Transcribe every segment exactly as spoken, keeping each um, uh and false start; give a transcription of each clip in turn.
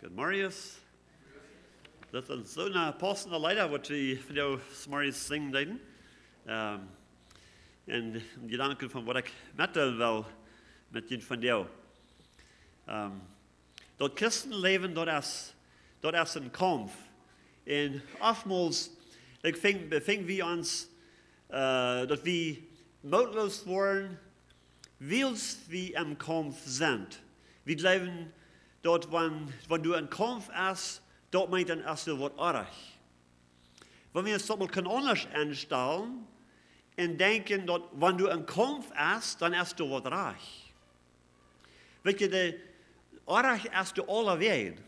Good morning. Daut sent soone paussende Leeda, waut wie vondoag zemorjes sinjen deeden. Ähm, un Jedanken von waut ekj metdeelen well met junt vondoag. Ähm, daut Christenläwen, daut es, daut es een Kaumf. Un oftmols, ekj finj, befinj wie ons, äh, daut wie mootloos woaren, wiels wie em Kaumf sent. Wie jleewen daut, wan, wan du em Kaumf best, daut meent, dan es doa waut orrajcht. Wan wie ons daut mol kjennen aundasch enstalen un denkjen daut, wan du em Kaumf best, dan es doa waut rajcht. Weet jie, de Orrajcht es doa aulawäajen.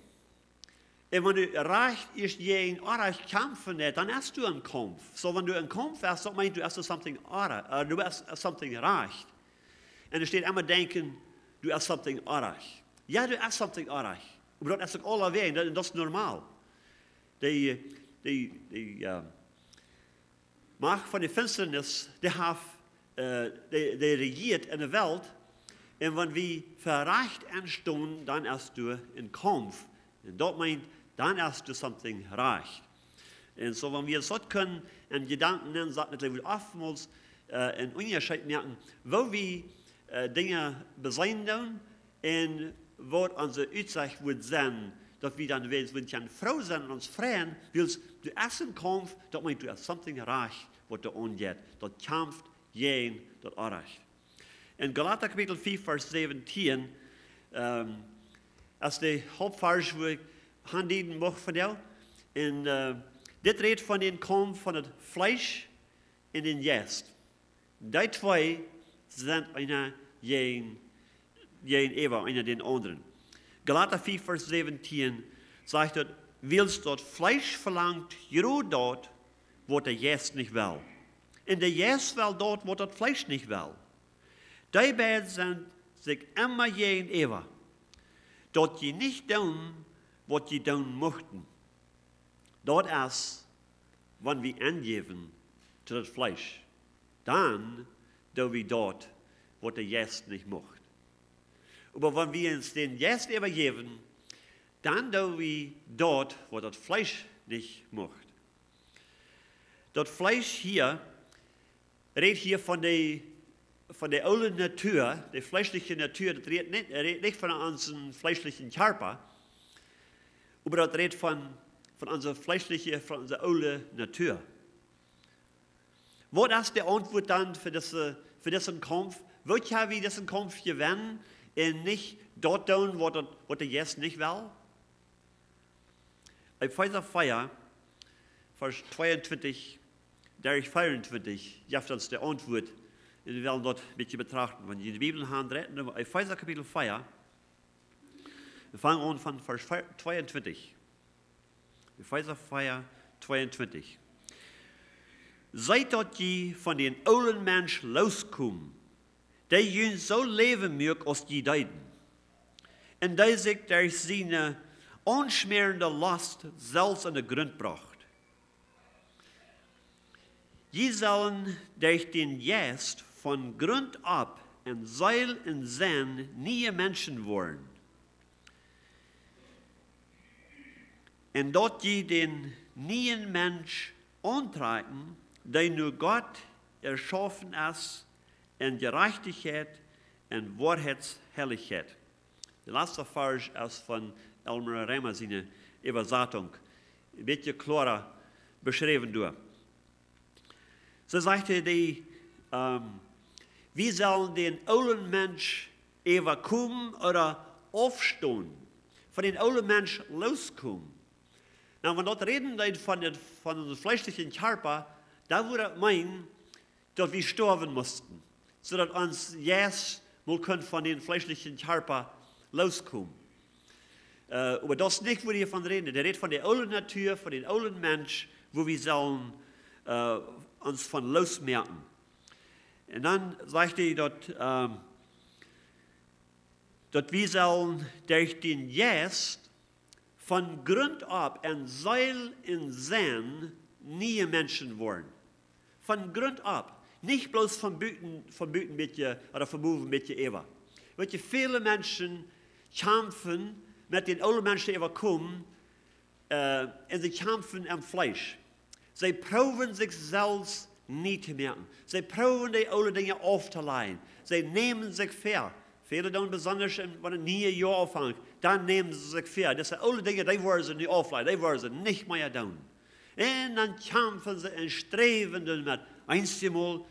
Un wan du rajcht es jäajen Orrajcht kjamfen deist, dan best du em Kaumf. Soo, wan du em Kaumf best, daut meent, du best something orrajcht, äh, du best something rajcht. Un doa steit emma denkjen, du best something orrajcht. Jo, du best something orrajcht. Oba daut es uk aulawäajen, daut, daut es normal. Dee, dee, dee, äh, Macht von de Finsternis, dee haft, äh, dee, dee rejieet enne Welt. Un wan wie fa Rajcht enstonen, dan best du em Kaumf. Un daut meent, dan best du something rajcht. Un soo, wan wie ons daut kjennen en Jedanken nämen, soo daut wie oftmols, äh, een Unjascheet moaken, woo wie, äh, Dinja beseenen doonen, un waut onse Utsicht woat sennen, daut wie dan wada wudden kjennen froo sennen un ons freien, wiels du best em Kaumf, daut meent, du best something rajcht, waut doa aunjeit. Daut kjamft jäajen daut Orrajcht. En Galata Kapitel vea, Varsch säwentieen, ähm, es de Hauptvarsch, wua ekj aundieden mucht vondoag. Un, äh, dit rät von dän Kaumf von daut Fleesch un dän Jeist. Dee twee sent eena jäajen, jäajenäwa, eena dän aundren. Galata vea, Varsch säwentieen sajcht daut, wiels daut Fleesch velangt jrod daut, waut de Jeist nich well. Un de Jeist well daut, waut daut Fleesch nich well. Dee beid sent sikj emma jäajenäwa, daut jie nich doonen, waut jie doonen muchten. Daut es, wan wie enjäwen to daut Fleesch, dan doo wie daut, waut de Jeist nich mucht. Oba wan wie ons dän Jeist äwajäwen, dan doo wie daut, waut daut Fleesch nich mucht. Daut Fleesch hia rät hia von de, von de oole Natua, de fleeschliche Natua, daut rät nich, rät nich von onsen fleeschlichen Kjarpa, oba daut rät von, von onse fleeschliche, von onse oole Natua. Waut es de Auntwuat dan fa dise, fa disen Kaumf? Woo kjenn wie disen Kaumf jewennen un nich daut doonen, waut daut, waut de Jeist nich well? Efeesa vea, Varsch tweeuntwintich, derch veeauntwintich, jeft ons de Auntwuat. Un wie wellen daut een bät betrachten. Wan jie de Bibel han, dan Efeesa Kapitel vea. Wie fangen aun von Varsch vea-, tweeuntwintich. Efeesa vea, tweeuntwintich. Seet daut jie von dän oolen Mensch looskomen, dee junt soo läwen muak aus jie deeden. Un dee sikj derch siene aunschmäarende Lost selfst aun de Grunt brocht. Jie sellen derch dän Jeist von Grunt opp en Seel un Senn niee Menschen woaren. Un daut jie dän nieen Mensch auntrakjen, dee no Gott erschaufen es, en Jerajchtichkjeit un Woarheitsheiligkjeit. De latste Varsch es von Elmer Reimer siene Äwasatunk. Een bät kloara beschräwen doa. Soo sajcht hee, dee, ähm, wie sellen dän oolen Mensch äwakomen ooda aufstonen. Von dän oolen Mensch looskomen. Nu, wan daut räden deit von daut, von onsen fleeschlichen Kjarpa, dan wudd daut meenen, daut wie stoawen musten, soo daut ons Jeist mol kunn von dän fleeschlichen Kjarpa looskomen. Äh, oba daut es nich, wua hee von räden deit. Hee rät von de oole Natua, von dän oolen Mensch, wua wie sellen, äh, ons von loosmoaken. Un dan sajcht hee daut, ähm, daut wie sellen derch dän Jeist von Grunt opp en Seel un Senn niee Menschen woaren. Von Grunt opp. Nich bloos von buten, von buten een bät, ooda von bowen een bät äwa. Weet jie, väle Menschen kjamfen met dän oolen Mensch to äwakomen, äh, un see kjamfen aum Fleesch. See proowen sikj selfst nie to moaken. See proowen de oole Dinja auftoläjen. See nämen sikj väa. Väle doonen besonda, wan daut niee Joa aunfangt, dan nämen see sikj väa. Dise oole Dinja, dee woaren see nu aufläjen, dee woaren see nich mea doonen. Un dan kjamfen see un sträwen doamet. Eenjemol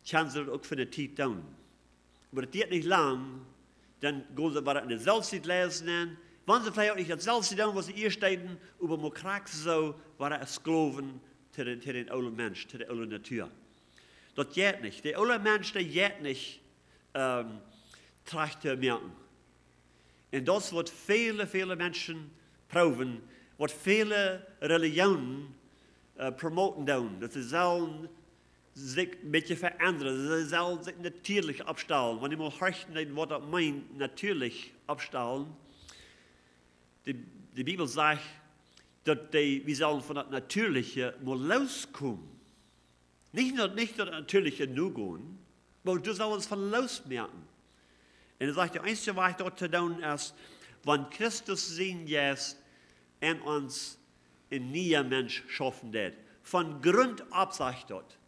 kjennen see daut uk fa ne Tiet doonen. Oba daut diet nich lang, dan gonen see wada en de selfstje Läwen nenn. Wan see veleicht uk nich daut selfstje doonen, waut see ieescht deeden, oba mau krakjt soo wada aus Sklowen to dän, to dän oolen Mensch, to de oole Natua. Daut jeit nich. De oole Mensch, dee jeit nich, ähm, trajcht to moaken. Un daut es waut väle, väle Menschen proowen, waut väle Relijionen, äh, promoten doonen, daut see sellen sikj een bät veendren, see sellen sikj natieelich oppstalen. Wan eena mol horcht, dan waut daut meent, natieelich oppstalen. De, de Bibel sajcht, daut dee, wie sellen von daut Natieeliche mol loskomen. Nich daut, nich daut Natieeliche nogonen, oba du sust von losmoaken. Un hee sajcht, de eensje Wajch daut to doonen es, wan Christus sien Jeist en ons een niea Mensch schaufen deit. Von Grunt opp, sajcht daut,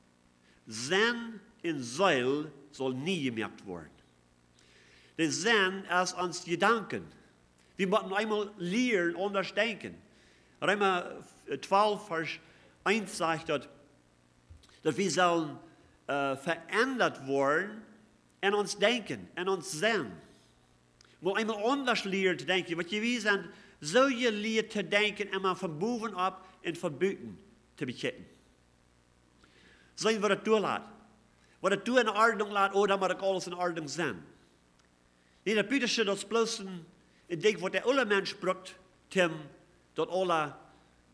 Senn un Seel saul nie jemoakt woaren. De Senn es ons Jedanken. Wie motten eemol lieren, aundasch denkjen. Reema, äh, twalf, Varsch eent sajcht daut, daut wie sellen, äh, veendert woaren en ons Denkjen, en ons Senn. Mol eemol aundasch lieren to denkjen. Waut jie, wie sent soo jelieet to denkjen, emma von bowen opp un von buten to bekjikjen. Seenen waut daut doa lat. Waut daut doa en Ordnunk lat, ooda mott uk aules en Ordnunk sennen. Nä, daut butasche, daut es bloos een, een Dinkj waut de oola Mensch brukt, toom daut aula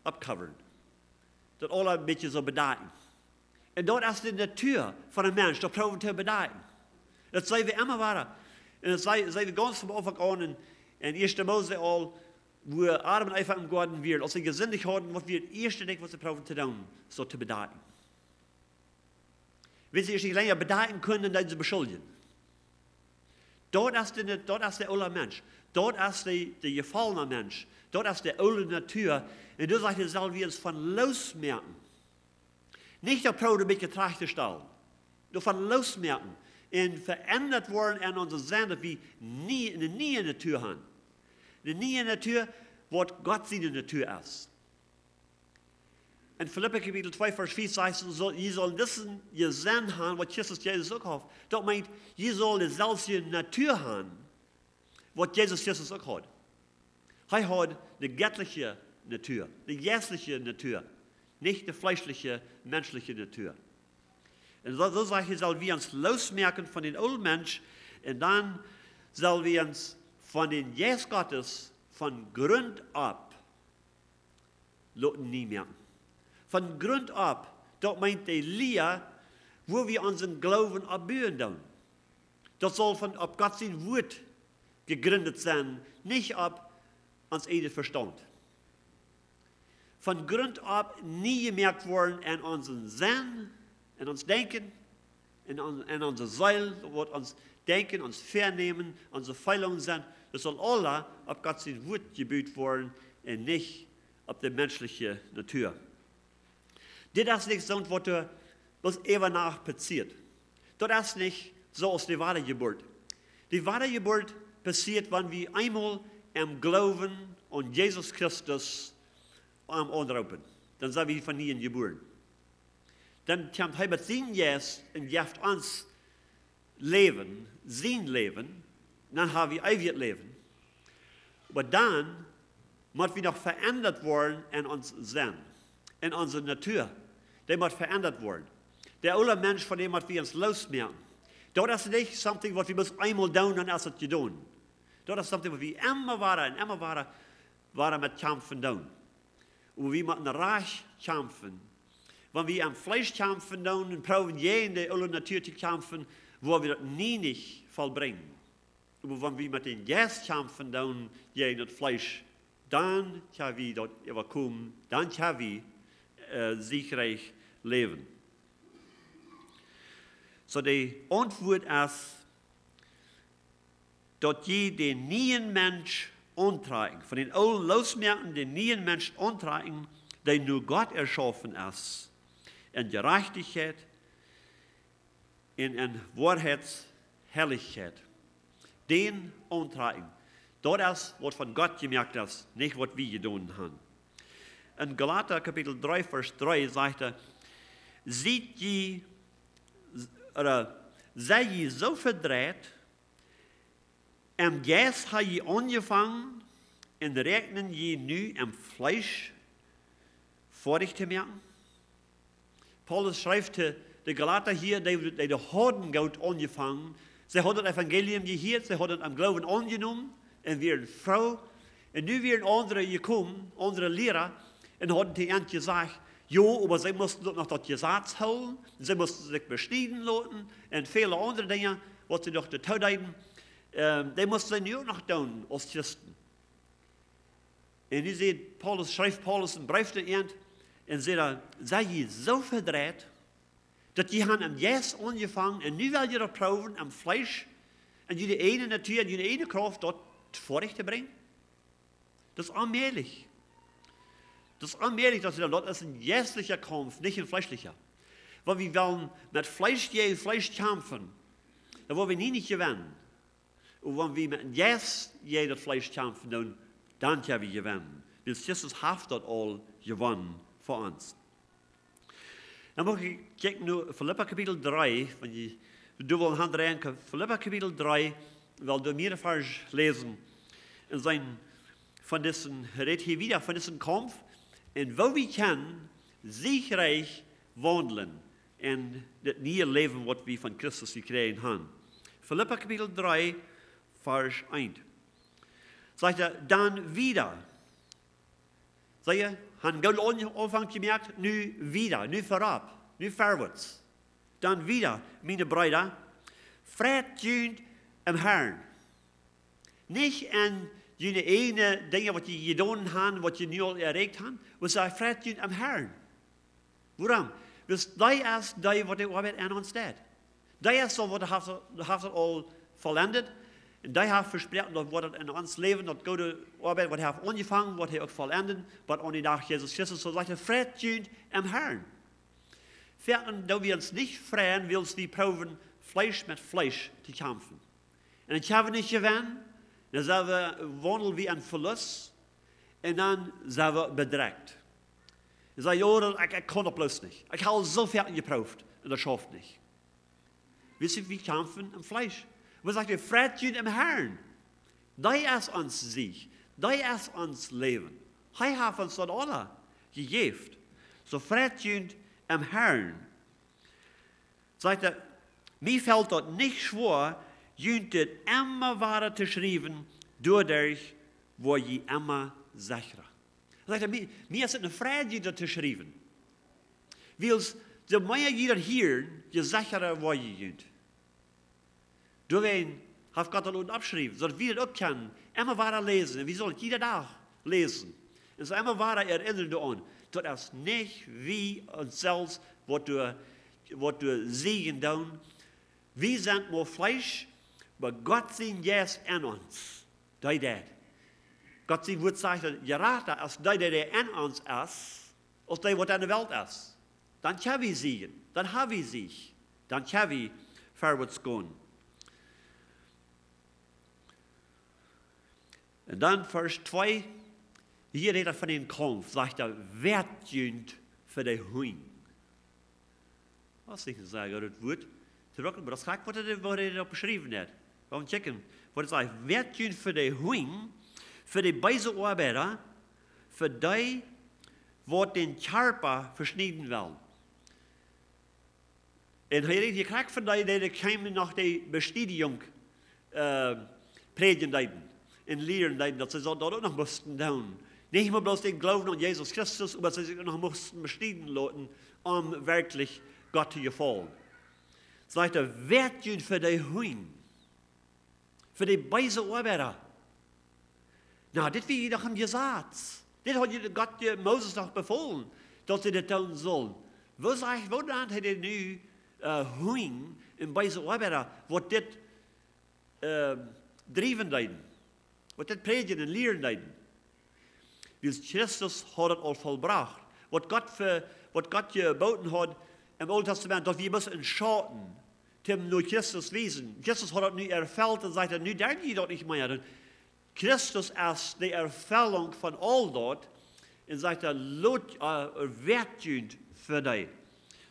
upcoveren. Daut aula een bät soo bedakjen. Un daut es de Natua von een Mensch, daut proowen to bedakjen. Daut sent wie emma wada. Un daut sent, sent wie gaunz von Aunfank aun en, en ieeschte Mose aul, wua Adam un Eva em Goaden wieren, aus see jesindicht hauden, waut wia daut ieeschte Dinkj waut see proowen to doonen, soo to bedakjen. Wiels see sikj nich lenja bedakjen kunnen, dan deeden see beschuldjen. Daut es de, daut es de oola Mensch. Daut es de, de jefollna Mensch. Daut es de oole Natua. Un doa sajcht hee, sell wie ons von losmoaken. Nich daut proowen een bät trajcht to stalen. Doavon losmoaken. Un veendert woaren aun onse Senn, daut wie nie, eene niee Natua haben. Eene niee Natua, waut Gott siene Natua es. En Filippa Kapitel twee, Varsch fief sajcht, soo, jie sellen dise Jesenn haben, waut Christus Jesus uk haud. Daut meent, jie sellen deselwje Natua haben, waut Jesus Christus uk haud. Hee haud de jettliche Natua, de jeistelje Natua, nich de fleeschelje, menschelje Natua. Un soo, soo sajcht hee, sell wie ons losmoaken von dän oolen Mensch, un dan sell wie ons von dän Jeist Gottes von Grunt opp loten nie moaken. Von Grunt opp, daut meent de Lia, wua wie onsen Gloowen oppbuen doonen. Daut saul von, opp Gott sien Wuat jejrindt sennen, nich opp ons eejnen Vestaunt. Von Grunt opp nie jemoakt woaren aun onsen Senn, aun ons Denkjen, aun, aun onse Seel, waut ons Denkjen, ons Vernämen, onse Feelungen sent, daut saul aula opp Gott sien Wuat jebut woaren un nich opp de menschelje Natua. Dit es nich soont waut doa bloos äwa Nacht passieet. Daut es nich soo aus de Wadajeburt. De Wadajeburt passieet, wan wie eemol em Gloowen aun Jesus Christus am aunroopen. Dan sent wie von nieem jebuaren. Dan kjemt hee met sienen Jeist un jeft ons Läwen, sien Läwen, dan haben wie eewjet Läwen. Oba dan mott wie noch veendert woaren aun ons Senn, aun onse Natua. Dee mott veendert woaren. De oola Mensch, von däm mott wie ons losmoaken. Daut es nich something waut wie bloos eemol doonen, dan es et jedonen. Daut es something waut wie emma wada un emma wada, wada met kjamfen doonen. Oba wie motten rajcht kjamfen. Wan wie aum Fleesch kjamfen doonen un proowen jäajen de oole Natua to kjamfen, woa wie daut nie nich vollbrinjen. Oba wan wie met dän Jeist kjamfen doonen jäajen daut Fleesch, dan kjenn wie daut äwakomen, dan kjenn wie, äh, siegreich läwen. Soo, de Auntwuat es, daut jie dän nieen Mensch auntrakjen, von dän oolen loosmoaken, dän nieen Mensch auntrakjen, dee no Gott erschaufen es, en Jerajchtichkjeit un en Woarheit Heilichkjeit. Dän auntrakjen. Daut es waut von Gott jemoakt es, nich waut wie jedonen han. En Galata Kapitel dree, Varsch dree sajcht hee: "Siet jie, ooda sie jie soo vedreit, em Jeist ha jie aunjefongen un räakjnen jie nu em Fleesch foadich to moaken?" Paulus schrift to de Galata hia, dee, dee, dee hauden goot aunjefongen. See hauden daut Evangelium jehieet, see hauden em Gloowen aunjenomen un wieren froo. Un nu wieren aundre jekomen, aundre Liera, un hauden to an jesajcht, jo, oba see musten uk noch daut Jesaz hoolen, see musten sikj beschnieden loten un väle aundre Dinja, waut see noch doatoo deeden, ähm, dee musten see nu uk noch doonen aus Christen. Un nu sajcht Paulus, schrift Paulus een Breef to an un sajcht: "Sie jie soo vedreit, daut jie han em Jeist aunjefongen un nu well jie daut proowen em Fleesch un june ieejne Natua un june ieejne Krauft daut foadich to brinjen?" Daut es onmäajlich. Daut es onmäajlich, daut wie daut, daut es een jeistlicha Kaumf, nich een fleeschlicha. Wan wie wellen met Fleesch jäajen Fleesch kjamfen, dan woa wie nie nich jewennen. Un wan wie met een Jeist jäajen daut Fleesch kjamfen doonen, dan kjenn wie jewennen. Wiels Christus haft daut aul jewonnen fa ons. Dan mott ekj kjikjen no Filippa Kapitel dree, wan jie doa wellen aundreien, Filippa Kapitel dree, well doa mea Varsch läsen. Un seenen von disen, rät hia wieda von disen Kaumf, un woo wie kjennen siegreich waundlen en dit niee Läwen, waut wie von Christus jekjräajen han. Filippa Kapitel dree, Varsch eent. Sajcht hee: "Dan wieda." See, han goot aun-, Aunfank jemoakt, nu wieda, nu verop, nu verwoats. "Dan wieda, miene Breeda, freit junt em Herrn." Nich en june ieejne Dinja, waut jie jedonen han, waut jie nu aul erreicht han, oba see freit junt em Herrn. Wuarom? Wiels dee es dee, waut de Oabeit en ons deit. Dee es dee, waut haft, haft daut aul vollendt. Un dee haft vesproaken, daut waut en ons Läwen, daut goode Oabeit, waut hee haft aunjefongen, woat hee uk vollenden, bat aun dän Dach Jesus Christus. Soo sajcht hee: "Freit junt em Herrn." Foaken doo wie ons nich freien, wiels wie proowen Fleesch met Fleesch to kjamfen. Un dan kjenn wie nich jewennen, dan sent wie, waundlen wie en Velust, un dan sent wie bedrekjt. Dan saj jie: "Jo, daut, ekj, ekj kaun daut bloos nich. Ekj hab aul soo väl jeprooft, un daut schauft nich." Wiels wie kjamfen em Fleesch. Oba sajcht hee: "Freit junt em Herrn." Dee es ons Sieg. Dee es ons Läwen. Hee haft ons daut aules jejäft. Soo freit junt em Herrn. Sajcht hee: "Mie felt daut nich schwoa, junt dit emma wada to schriewen, doaderch woa jie emma sechra." Sajcht hee: "Mie, mie es et eene Freid, junt daut to schriewen. Wiels, je mea jie daut hieren, je sechra woa jie junt." Doawäajen haft Gott daut loten oppschriewen, soo daut wie daut uk kjennen, emma wada läsen. Un wie sellen jieda Dach läsen. Un sikj emma wada erinnren doaraun, daut es nich wie ons selfst, waut wie, waut wie siegen doonen. Wie sent mau Fleesch, oba Gott sien Jeist en ons, dee deit. Gott sien Wuat sajcht, daut jrata es dee, dee en ons es, aus dee, waut en de Welt es. Dan kjenn wie siegen, dan hab wie Sieg, dan kjenn wie verwoats gonen. Un dan Varsch twee, hia rät hee von dän Kaumf, sajcht hee: "Wehrt junt fa de Hunj." Daut es nich een sea goodet Wuat. Terwijl, oba daut es krakjt, waut hee, waut hee doa beschräwen haft. Wie wellen kjikjen, waut hee sajcht: "Wehrt junt fa de Hunj, fa de beese Oabeida, fa dee, waut dän Kjarpa veschnieden wellen." Un hee rät hia krakjt von dee, dee, dee kjeemen no de Bestiedjunk, äh, prädjen deeden un lieren deeden, daut see daut uk noch musten doonen. Nich mau bloos dän Gloowen aun Jesus Christus, oba daut see sikj uk noch musten bestieden loten, om werkjlich Gott to jefaulen. Sajcht hee: "Wehrt junt fa de Hunj, fa de beese Oabeida." Na, dit wia doch em Jesaz. Dit haud je Gott, je Moses doch befolen, daut see dit doonen sullen. Woo sajcht, woo nant hee dit nu, äh, Hunj un beese Oabeida, waut dit, äh, driewen deeden? Waut dit prädjen un lieren deeden. Wiels Christus haud et aul vollbrocht. Waut Gott fa, waut Gott jebooten haud em Oolen Tastament, daut wia bloos een Schauten, toom no Christus wiesen. Christus haud et nu erfelt un sajcht hee: "Nu derf jie daut nich mea doonen." Christus es de Erfellunk von aul daut. Un sajcht hee: "Lot, äh, woat junt fa dee."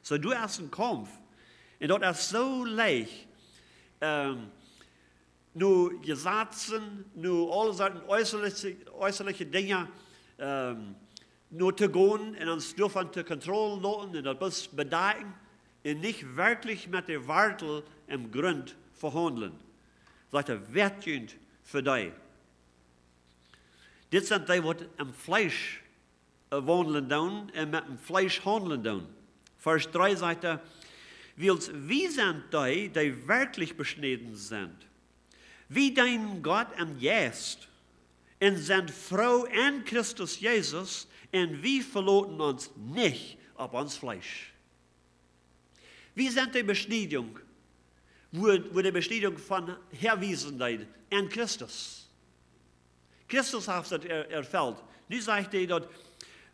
Soo, du hast een Kaumf. Un daut es soo leicht, ähm, no Jesazen, no aule Sorten äußerliche, äußerliche Dinja, ähm, no to gonen un ons doavon to kontrollen loten un daut bloos bedakjen un nich werkjlich met de Wartel em Grunt vehaundlen. Sajcht hee: "Woat junt fa dee." Dit sent dee, waut em Fleesch äh, waundlen doonen un met daut Fleesch haundlen doonen. Varsch dree sajcht hee: "Wiels wie sent dee, dee werkjlich beschnäden sent. Wie deenen Gott em Jeist un sent froo en Christus Jesus un wie veloten ons nich opp ons Fleesch." Wie sent de Beschniedunk, wua, wua de Beschniedunk von häawiesen deed en Christus. Christus haft daut er-, erfelt. Nu sajcht hee daut,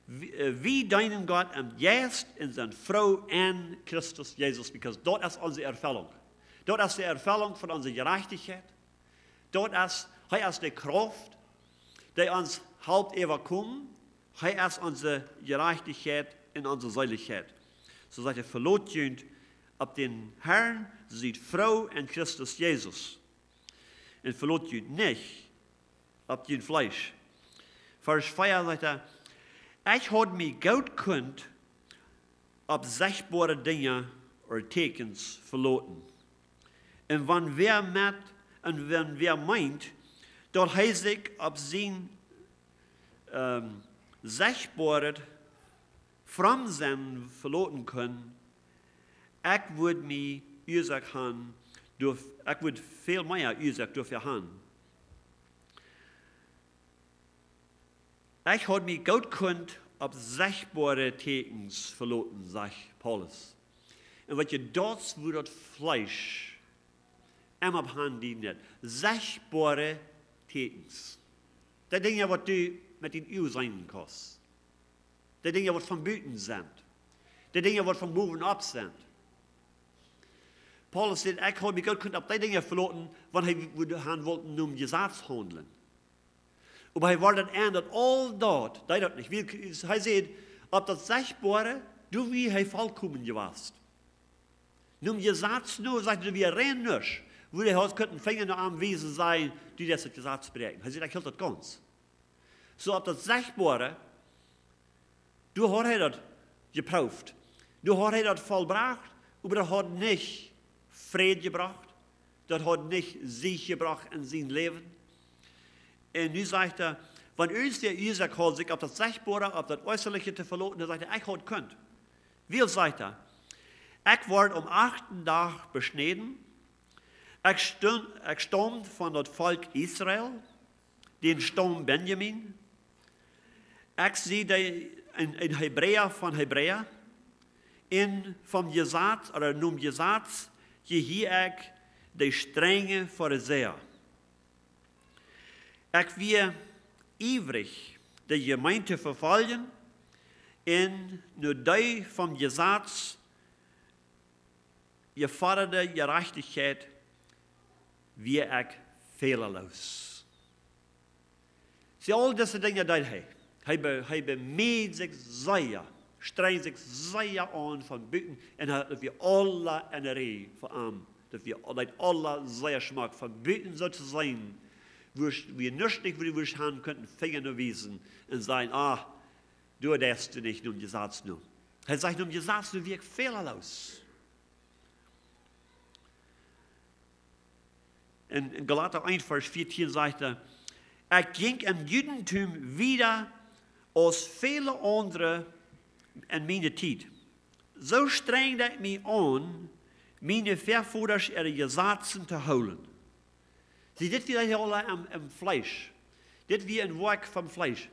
wie, äh, wie deenen Gott em Jeist un sent froo en Christus Jesus, because daut es onse Erfellunk. Daut es de Erfellunk von onse Jerajchtichkjeit. Daut es, hee es de Krauft, dee ons halpt äwakomen. Hee es onse Jerajchtichkjeit un onse Seelichkjeit. Soo sajcht hee: "Velot junt opp dän Herrn, siet froo en Christus Jesus. Un velot junt nich opp jun Fleesch." Varsch vea sajcht hee: "Ekj haud mie goot kunt opp sechtboare Dinja ooda Tieekjens veloten. Un wan wäa met, un wan wäa meent, daut hee sikj opp sien, ähm, sechtboaret Fromsennen veloten kunn, ekj wudd mea Uasoak han, doa-, ekj wudd väl mea Uasoak doafäa han." "Ekj haud mie goot kunt opp sechtboare Tieekjens veloten", sajcht Paulus. Un waut jie doa, wua daut Fleesch em opp han dient, sechtboare Tieekjens. Dee Dinja, waut du met dien Uag seenen kaust. Dee Dinja, waut von buten sent. Dee Dinja, waut von bowen opp sent. Paulus sajcht: "Ekj haud mie goot kunt opp dee Dinja veloten, wan hee wudd han wullen nom Jesaz haundlen." Oba hee wort daut en, daut aul daut, deed daut nich. Wie, hee sajcht, opp daut sechtboare, doa wia hee volkomen jewast. Nom Jesaz no, sajcht hee, wia rein nuscht, wua hee haud kunt een Finja no am wiesen, sajen: "Du deist daut Jesaz bräakjen." Hee sajcht: "Ekj hilt daut gaunz." Soo opp daut sechtboare, doa haud hee daut jeprooft. Doa haud hee daut vollbrocht, oba daut haud nich Fräd jebrocht. Daut haud nich Siech jebrocht en sien Läwen. Un nu sajcht hee, wan irjentwäa Uasoak haud, sikj opp daut sechtboare, opp daut äußerliche to veloten, dan sajcht hee: "Ekj haud kunt." Wiels, sajcht hee, "Ekj wort aum achten Dach beschnäden. Ekj stum-, ekj staum von daut Volkj Israel, dän Staum Benjamin. Ekj sie de, een, een Hebräa von Hebräa. Un vom Jesaz, ooda nom Jesaz, jehieed ekj de strenje Farisäa. Ekj wia iewrich, de Jemeent to vefoljen, un no dee vom Jesaz jefodade Jerajchtichkjeit wia ekj fälaloos." See, aul dise Dinja deed hee. Hee be-, hee bemieed sikj sea, strenjd sikj sea aun von buten un hee haud, daut wia aules en de Räaj fa am. Daut wia, deed aules sea schmock von buten soo to sennen, wua, wua nuscht nich, wua du wurscht han kunnen Finja no wiesen un sajen: "Ah, du deist nich nom Jesaz no." Hee sajcht: "Nom Jesaz no wia ekj fälaloos." En, en Galata eent Varsch vieetieen sajcht hee: "Ekj jinkj em Judentum wieda aus väle aundre en miene Tiet. Soo strenjd ekj mie aun, miene Väavodasch äare Jesazen to hoolen." See, dit wia hia aul em, em Fleesch. Dit wia een Woakj vom Fleesch.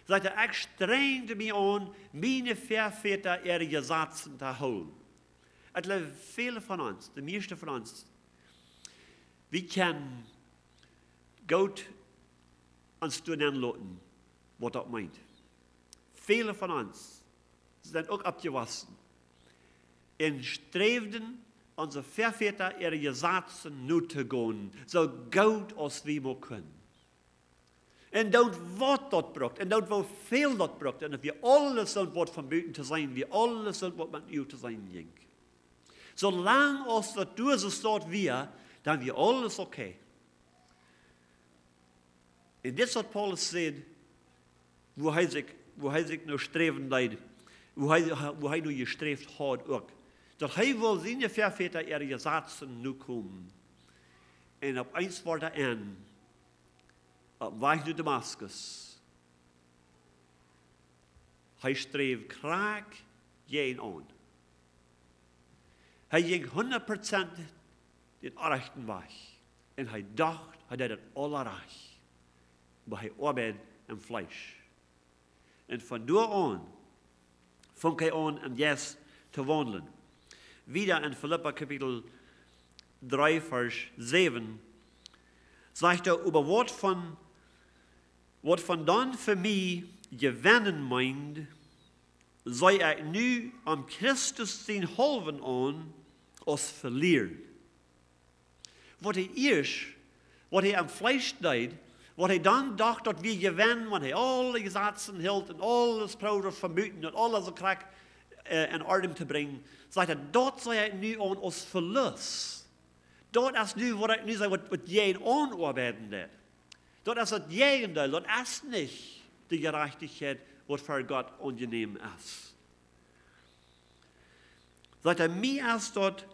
Sajcht hee: "Ekj strenjd mie aun, miene Väavodasch äare Jesazen to hoolen." Ekj jleew, väle von ons, de mieeschte von ons, wie kjennen goot ons doa nenn loten, waut daut meent. Väle von ons sent uk oppjewossen un sträwden, onse Väavodasch äare Jesazen notogonen, soo goot aus wie mau kunnen. Un dan waut daut brukt, un dan woo väl daut brukt, un daut wie aules sent, waut von buten to seenen, wie aules sent, waut met Uagen to seenen jinkj. Soo lang aus daut doa soo steit wia, dan wia aules okay. Un dit es waut Paulus sajcht, woo hee sikj, woo hee sikj no sträwen deed, woo hee, woo hee no jesträft haud uk. Daut hee wull siene Väavodasch äare Jesazen nokomen. Un opp eemol wort hee en, opp Wajch no Damaskus, hee sträwd krakjt jäajen aun. Hee jinkj hundat Prozent dän rajchten Wajch. Un hee docht, hee deed daut aula rajcht. Oba hee oabeid em Fleesch. Un von doa aun funk hee aun, em Jeist to waundlen. Wieda en Filippa Kapitel dree, Varsch säwen, sajcht hee: "Oba waut von, waut von dan fa mie jewennen meent, see ekj nu om Christus sienen haulwen aun aus velieren." Waut hee ieescht, waut hee em Fleesch deed, waut hee dan docht, daut wia Jewenn, wan hee aule Jesazen hilt un aules proowd to vebuten un aules soo krakjt, äh, en Ordnunk to brinjen, sajcht hee, daut see ekj nu aun aus Velust. Daut es nu, waut ekj nu saj, waut, waut jäajen aun oabeiden deit. Daut es daut Jäajendeel, daut es nich de Jerajchtichkjeit, waut fa Gott aunjenäm es. Sajcht hee, mie es daut,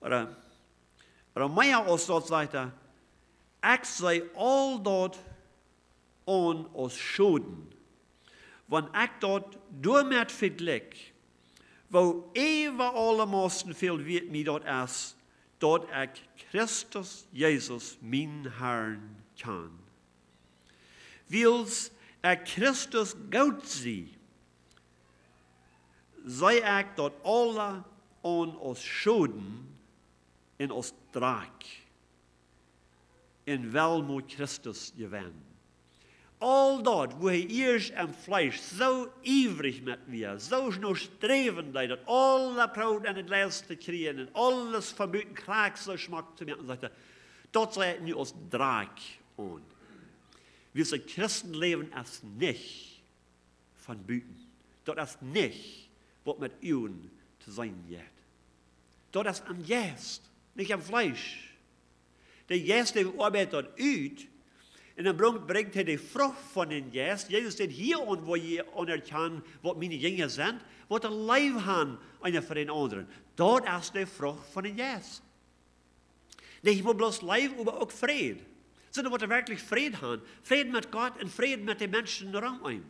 ooda, ooda mea aus daut, sajcht hee, ekj see aul daut aun aus Schoden, wan ekj daut doamet vejlikj, woo äwa aule Moten väl wieet mie daut es, daut ekj Christus Jesus, mienen Harn, kjan. Wiels ekj Christus goot sie, see ekj daut aula aun aus Schoden un aus Drakj, un well mau Christus jewennen. Aul daut, woo hee ieescht em Fleesch soo iewrich met wia, soo no sträwen deed, daut aule proowd aun daut Läwen to kjrieen un aules vebuten krakjt soo schmock to moaken, sajcht hee, daut see ekj nu aus Drakj aun. Wiels daut Christenläwen es nich von buten. Daut es nich, waut met Uagen to seenen jeit. Daut es em Jeist, nich em Fleesch. De Jeist, dee oabeit daut ut. Un dan brinjt, brinjt hee de Frucht von dän Jeist. Jesus sajcht: "Hia aun woa jie aunerkjanen, waut miene Jinja sent, waut de Leew han, eena fa dän aundren." Daut es de Frucht von dän Jeist. Nich mau bloos Leew, oba uk Fräd. Sent waut doa werkjlich Fräd han. Fräd met Gott un Fräd met de Menschen rom am.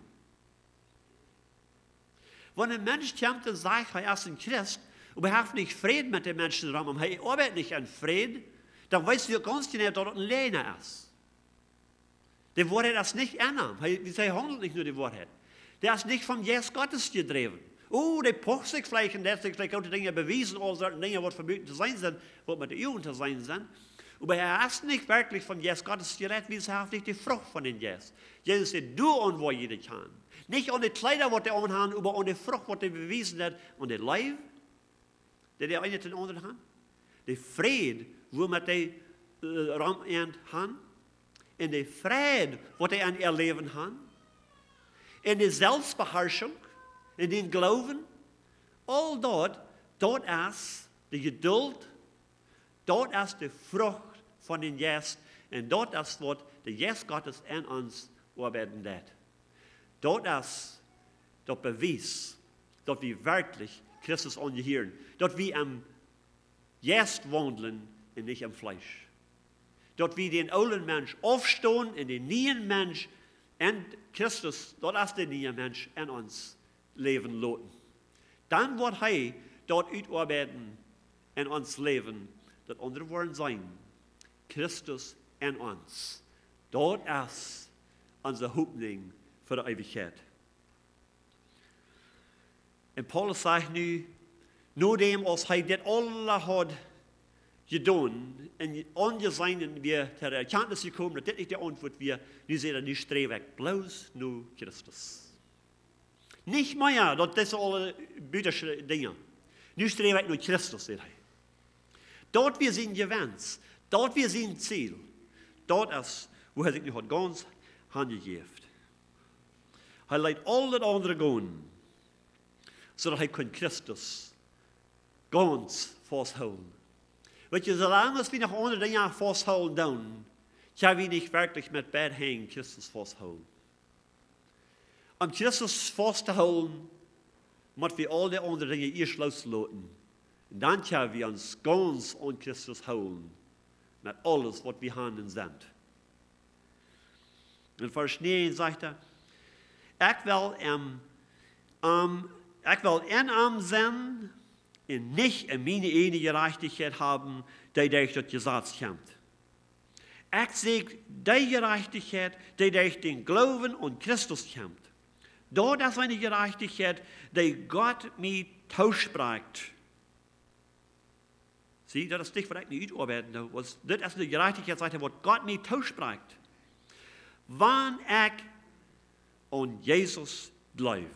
Wan een Mensch kjemt un sajcht, hee es een Christ, oba hee haft nich Fräd met de Menschen rom am, hee oabeit nich aun Fräd, dan weetst du gaunz jeneiw, daut daut een Läajna es. De Woarheit es nich en am. Hee, hee haundelt nich no de Woarheit. Dee es nich vom Jeist Gottes jedräwen. Oh, dee pucht sikj veleicht un deit sikj veleicht goode Dinja bewiesen, aul soone Dinja, waut vebuten to seenen sent, waut met de Uagen to seenen sent. Oba hee es nich werkjlich vom Jeist Gottes jeleit, wiels hee haft nich de Frucht von dän Jeist. Jesus sajcht: "Doa aun woa jie daut kjanen." Nich aun de Kjleeda, waut dee aunhan, oba aun de Frucht, waut dee bewiesen haft, aun de Leew, dee dee eena dän aundren han. De Fräd, woo met dee, äh, rom an han. Un de Freid, waut dee aun äa Läwen han. Un de Selfstbeharschunk, un dän Gloowen. Aul daut, daut es de Jeduld, daut es de Frucht von dän Jeist. Un daut es, waut de Jeist Gottes en ons oabeiden deit. Daut es daut Bewies, daut wie werkjlich Christus aunjehieren, daut wie em Jeist waundlen un nich em Fleesch. Daut wie dän oolen Mensch aufstonen un dän nieen Mensch en Christus, daut es de niee Mensch, en ons läwen loten. Dan woat hee daut utoabeiden en ons Läwen, daut aundre woaren seenen: Christus en ons. Daut es onse Hopninj fa de Eewichkjeit. Un Paulus sajcht nu, nodäm aus hee dit aula haud jedonen un aunjeseenen, wia to de Erkjantnis jekomen, daut dit nich de Auntwuat wia. Nu säd hee: "Nu sträw ekj bloos no Christus." Nich mea daut dise aule butensche Dinja. "Nu sträw ekj no Christus", säd hee. Daut wia sien Jewenst, daut wia sien Ziel. Daut es, wua hee sikj nu haud gaunz hanjejäft. Hee leet aul daut aundre gonen, soo daut hee kunn Christus gaunz fausthoolen. Weet jie, soo lang aus wie noch aundre Dinja fausthoolen doonen, kjenn wie nich werkjlich met beid Henj Christus fausthoolen. Om Christus faust to hoolen, mott wie aul de aundre Dinja ieescht loosloten. Un dan kjenn wie ons gaunz aun Christus hoolen, met aules waut wie han un sent. En Varsch näajen sajcht hee: "Ekj well am, am, ekj well en am sennen un nich en miene ieejne Jerajchtichkjeit haben, dee derch daut Jesaz kjemt. Ekj sieekj dee Jerajchtichkjeit, dee derch dän Gloowen aun Christus kjemt. Daut es eene Jerajchtichkjeit, dee Gott mie toosprakjt." See, daut es nich waut ekj mie utoabeiden doo. Waut, dit es eene Jerajchtichkjeit, sajcht hee, waut Gott mie toosprakjt, wan ekj aun Jesus jleew.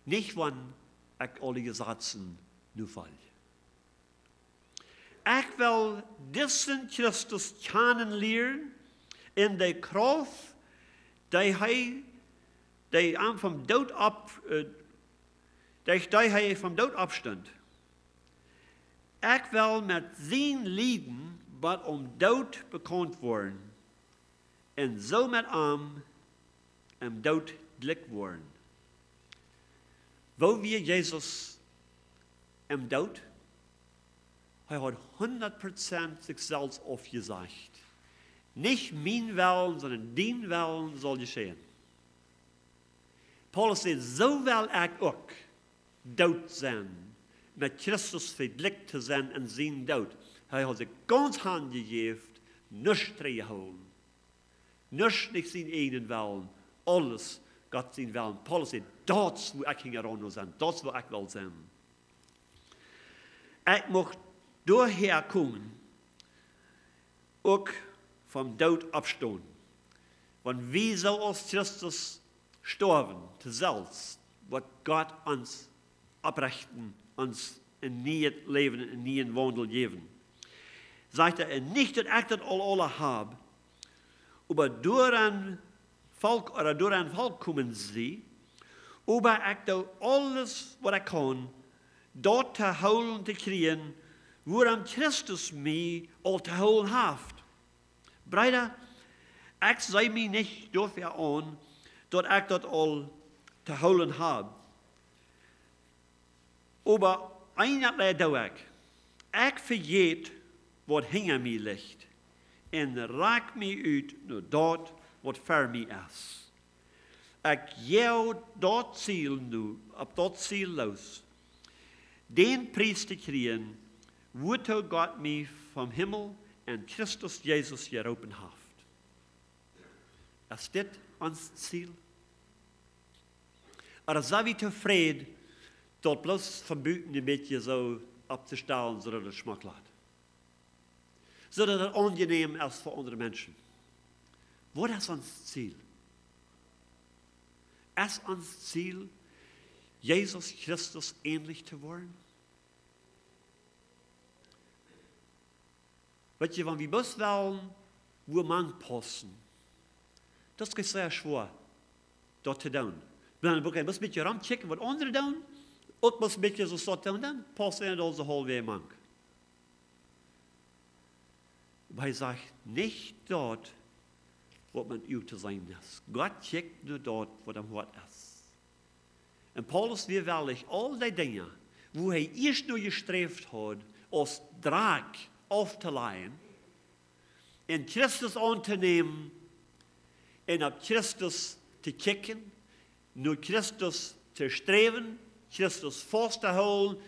Nich wan ekj aule Jesazen nu folj. Ekj well disen Christus kjanen lieren en de Krauft, dee hee, dee am vom Doot opp, äh, derch dee hee vom Doot oppstunt. Ekj well met sien Lieden bat aum Doot bekaunt woaren un soo met am em Doot jlikj woaren. Woo wia Jesus em Doot? Hee haud hundat Prozent sikj selfst aufjesajcht. Nich mien Wellen, sonda dien Wellen saul jeschehen. Paulus säd: "Soo well ekj uk doot sennen, met Christus vejlikjt to sennen en sienen Doot." Hee haud sikj gaunz hanjejäft, nuscht trigjjehoolen. Nuscht, nich sienen ieejnen Wellen, aules Gott sien Wellen. Paulus säd: "Daut es wua ekj hinjaraun well sennen, daut es wua ekj well sennen." Ekj mucht doahäa komen, uk vom Doot oppstonen. Wan wie soo aus Christus stoawen, to selfst, woat Gott ons opprechten, ons een nieet Läwen, een nieen Waundel jäwen. Sajcht hee: "Un nich daut ekj daut aul aula hab, oba doaraun volk-, ooda doaraun volkomen sie, oba ekj doo aules waut ekj kaun, daut to hoolen to kjrieen, wuarom Christus mie aul to hoolen haft. Breeda, ekj see mie nich doafäa aun, daut ekj daut aul to hoolen hab. Oba eent doo ekj: ekj vejät waut hinja mie licht un rakj mie ut no daut waut ver mie es. Ekj joag daut Ziel no, opp daut Ziel loos, dän Pries to kjrieen, wuatoo Gott mie vom Himmel en Christus Jesus jeroopen haft." Es dit ons Ziel? Ooda sent wie tofräd, daut bloos von buten een bät soo opptostalen, soo daut et schmock lat, soo daut et aunjenäm es fa aundre Menschen? Waut es ons Ziel? Es ons Ziel, Jesus Christus änlich to woaren? Weet jie, wan wie bloos wellen wua mank paussen, daut es sea schwoa, daut to doonen. Wan wie bloos een bät romkjikjen waut aundre doonen, uk bloos een bät soo daut doonen, dan paust eena aul soo haulfwäajes mank. Oba hee sajcht: "Nich daut waut met Uagen to seenen es. Gott kjikjt no daut waut aum Hoat es." Un Paulus wia wellich, aul dee Dinja, wua hee ieescht no jesträft haud, aus Drock auftoläjen, en Christus auntonämen un opp Christus to kjikjen, no Christus to sträwen, Christus faust to hoolen,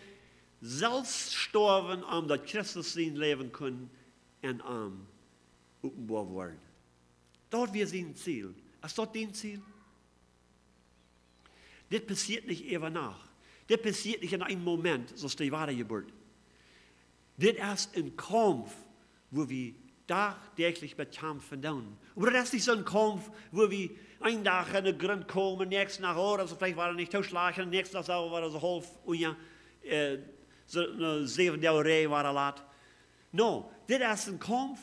selfst stoawen, om daut Christus sien Läwen kunn en am openboa woaren. Daut wia sien Ziel. Es daut dien Ziel? Dit passieet nich äwa Nacht. Dit passieet nich en een Moment, soo aus de Wadajeburt. Dit es een Kaumf, wua wie dagdäajlich met kjamfen doonen. Oba daut es nich soon Kaumf, wua wie een Dach aun de Grunt komen, näakjsten Dach, oh, daut es veleicht wada nich too schlajcht, un näakjsten Dach soo wada soo haulf, oh jo, äh, soo, ne, säwen Doag Räajen wada lat. No, dit es een Kaumf,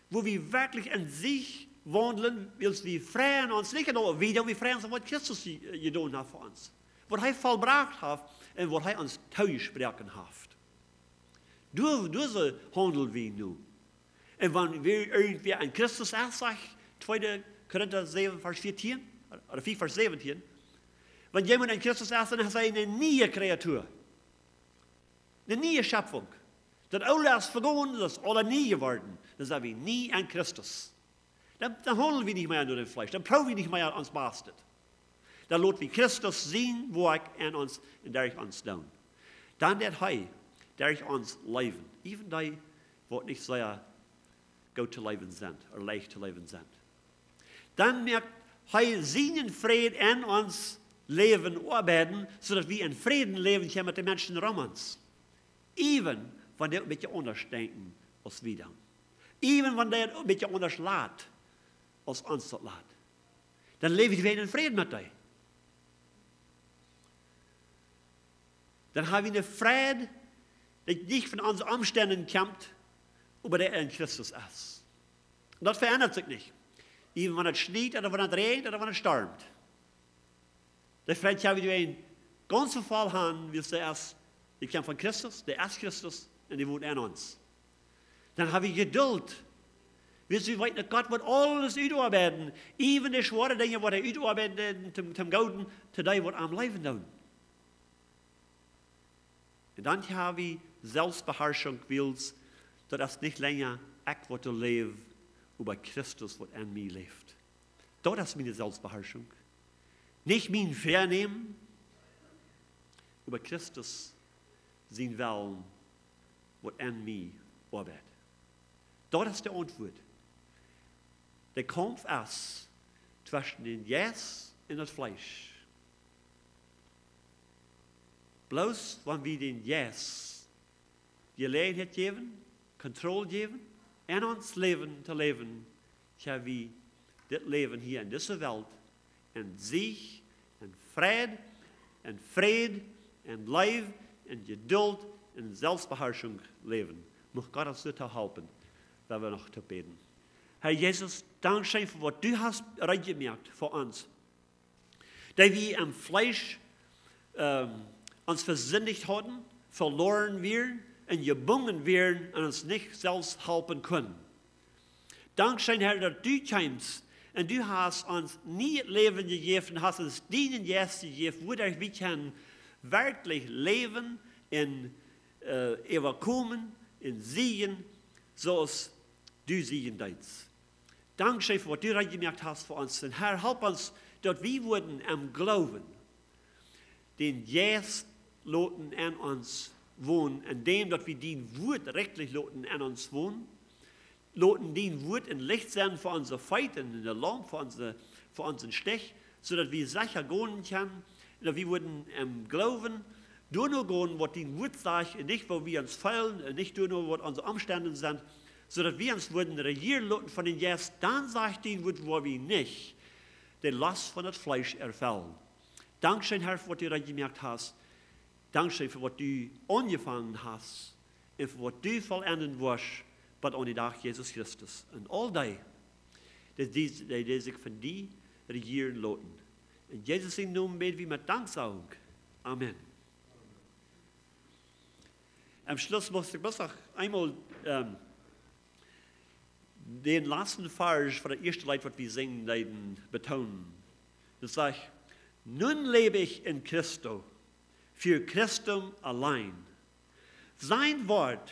wua wie werkjlich en Sieg waundlen, wiels wie freien ons nich aun daut, wie doonen, wie freien ons aun waut Christus je-, jedonen haft fa ons. Waut hee vollbrocht haft un waut hee ons toojesproaken haft. Doa, doa soo haundlen wie nu. Un wan irjentwäa en Christus es, sajcht tweede Korinta säwen Varsch vieetieen, ooda fief Varsch säwentieen, wan jemaunt en Christus es, dan es hee eene niee Kreatua. Eene niee Schepfunk. Daut Oole es vegonen, daut es aules nie jeworden. Dan sent wie nie en Christus. Dan, dan haundlen wie nich mea no daut Fleesch. Dan proowen wie nich mea ons Bestet. Dan lot wie Christus sien Woakj en ons un derch ons doonen. Dan deit hee derch ons läwen. Even dee, waut nich sea goot to läwen sent, ooda leicht to läwen sent. Dan moakt hee sienen Fräd en ons Läwen oabeiden, soo daut wie en Fräd läwen kjennen met de Menschen rom ons. Even wan dee een bät aundasch denkjen aus wie dan. Even wan dee een bät aundasch lat aus ons daut lat. Dan läw wie en Fräd met dee. Dan ha wie een Fräd, dee nich von onse Omstend kjemt, oba dee en Christus es. Daut veendat sikj nich. Even wan et schniet, ooda wan et räajent, ooda wan et stormt. Dee Fräd kjenn wie gaunz voll han, wiels dee es, dee kjemt von Christus, dee es Christus, un dee wont en ons. Dan ha wie Jeduld. Wiels wie weeten, daut Gott woat aules utoabeiden. Even de schwoare Dinja woat hee utoabeiden, toom, toom Gooden, to dee waut aum Läwen doonen. Un dan ha wie Selfstbeharschunk, wiels daut es nich lenja ekj waut doa läw, oba Christus waut en mie läft. Daut es miene Selfstbeharschunk. Nich mien Väanämen, oba Christus sien Wellen waut en mie oabeit. Daut es de Auntwuat. De Kaumf es tweschen dän Jeist un daut Fleesch. Bloos wan wie dän Jeist Jeläajenheit jäwen, Kontroll jäwen, en ons Läwen to läwen, kjenn wie dit Läwen hia en dise Welt en Sieg, en Fräd, en Fräd, en Leew, en Jeduld, en Selfstbeharschunk läwen. Mucht Gott ons doatoo halpen, daut wie noch to bäden. Herr Jesus, dankscheen fa waut du hast reed jemoakt fa ons. Daut wie em Fleesch, ähm, ons vesindicht hauden, veloaren wieren un jebungen wieren un ons nich selfst halpen kunnen. Dankscheen, Herr, daut du kjeemst un du hast ons nieet Läwen jejäft un hast ons dienen Jeist jejäft, wuaderch wie kjennen werkjlich läwen un, äh, äwakomen un siegen, soo aus du siegen deetst. Dankscheen fa waut du reed jemoakt hast fa ons. Un Herr, help ons, daut wie wudden em Gloowen dän Jeist loten en ons wonen, endäm daut wie dien Wuat rikjlich loten en ons wonen, loten dien Wuat een Licht sennen fa onse Feet un eene Laump fa onse, fa onsen Stich, soo daut wie secha gonen kjennen, un daut wie wudden em Gloowen doano gonen, waut dien Wuat sajcht, un nich, woo wie ons feelen, un nich doano, waut onse Omstend sent, soo daut wie ons wudden rejieren loten von dän Jeist. Dan sajcht dien Wuat, woa wie nich de Lost von daut Fleesch erfellen. Dankscheen, Herr, fa waut du reed jemoakt hast. Dankscheen fa waut du aunjefongen hast un fa waut du vollenden woascht, bat aun dän Dach Jesus Christus. Un aul dee, dee, dee, dee, dee sikj von die rejieren loten. En Jesus sienen Nomen bäd wie met Danksagunk. Amen. Aum Schluss mucht ekj bloos noch eemol, ähm, dän latsten Varsch von daut ieeschte Leet, waut wie sinjen deeden, betoonen. Daut sajcht: Nun lebe ich in Christo, für Christum allein. Sein Wort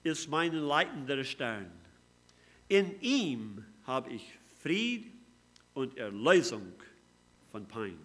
ist mein leitender Stern. In ihm habe ich Fried und Erlösung von Pein.